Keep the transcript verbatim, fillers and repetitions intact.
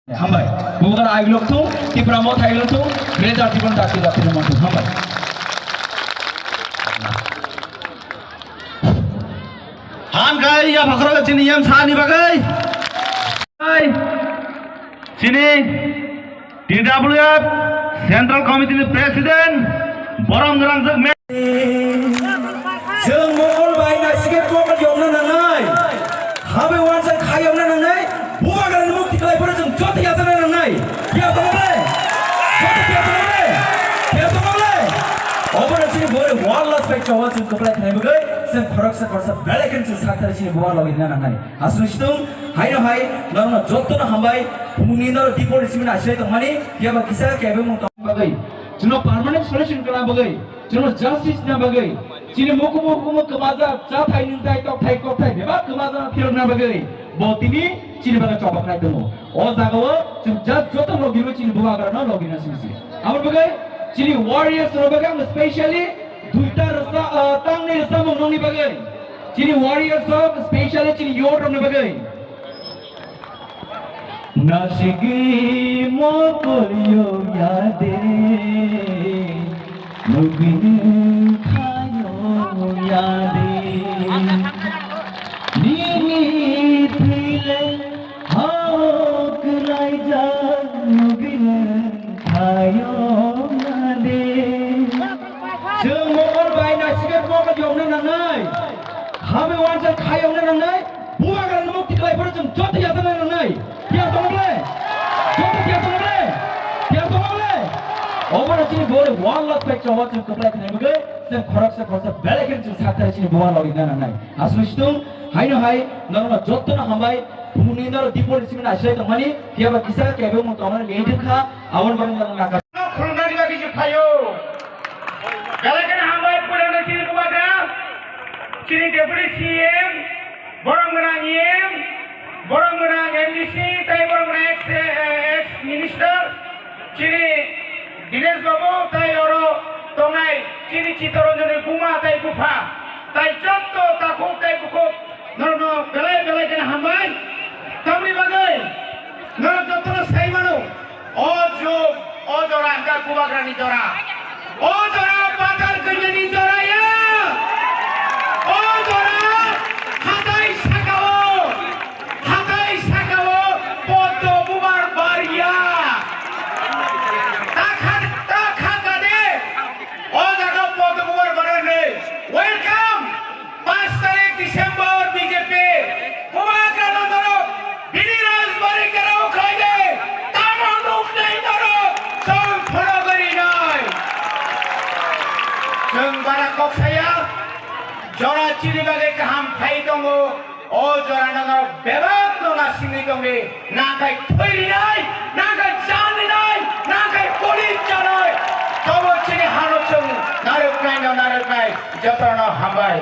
Hambai. Bubagra aiglo thung, Tipra Motha aiglo thung, Greater Tipraland dakti dakti no manthung. Hambai. Hamkha ya phakhro chini yam sani bagwi. Chini T W F Central Committee ni President Borom Grangjak me- Chwng mokol bai naisike kokol yokna nangnai. Habai wansa khai yokna nangnai. Bubagrani mukti khlai phano chwng joto yachana nangnai. Phiya tongo ble? Joto phiya tongo ble? Phiya tongo ble? Obono chini bore world last fight chawa chwng kwplai khnai bagwi chwng khoroksa khoroksa belai khe chwng sakthari chini bubagra logi rina nangnai. Aswk situng haino hai norokno jotono hambai phungni norok dipor simi naisai tongmani phiya ba kisa kebengmung tong bagwi chwngno permanent solution kana bagwi chwngno justice na bagwi chini mukumu hukumu kwmajak chathai nwngthai tokthai kokthai bebak kwmajak philokna bagwi bo tini chini bagwi chobaknai tongo. O jagao chwng jat joto logirwi chini bubagrano logina singsi. Aboni bagwi chini warriors rok bagwi ang specially duita rwsa, ah, tangni rwsamung nongni bagwi. Chini warriors rok specially chini youth rokni bagwi. Nasigi mokol yo yade, nugini khayo yade. Nini thile hok laija nugini khayo yade. Chwng mokol bai naisike kokol yokna nangnai. Hambai wansa khai yokna nangnai. Bubagrani mukti khlai phano chwng joto yachana nangnai. Phiya tongo ble? Joto phiya tongo ble? Phiya tongo ble? Obono chini bore world last fight chawa chwng kwplai khnai bagwi chwng khoroksa khoroksa belai khe chwng sakthari chini bubagra logi rina nangnai. Aswk situng haino hai norokno jotono hambai phungni norok dipor simi naisai tongmani phiya ba kisa kebengmung tongmani lengthwng kha. Aboni bagwi ang naka. Khulumnani bagwi se phaio. Belai kheno hambai, puilano chini bubagra, chini Deputy C M, borom gwnang E M, borom gwnang M D C, tei borom gwnang ex, ex minister, chini Dinesh Babu, tei oro tongnai chini Chittaranjanni buma tei bupha, tei jotto takhuk tei bukhuk, norokno belai belai kheno hambai. Tamni bagwi norok jottono sai mano. O jug, o jora hwnkha bubagrani jora. O jora batar kainyani jora ya. O jora hatai sakao, hatai sakao poddo bubar bar ya. Takha, takha kade. O jaga poddo bubar bar ne. Welcome. Panch tarik December B J P, Bubagrano norok bini rajbari gherao khlaidi, tamo nuknai norok chwng phunugwi rinai. Chwng bara kok saya, jora chini bagwi kaham khai tongo, o jorano norok bebak no nasingwi tongdi, nakhai thwi rinai, nakhai chan rinai, nakhai kuli chanai, tobo chini hano chwng narwknai no narwknai, jotono hambai.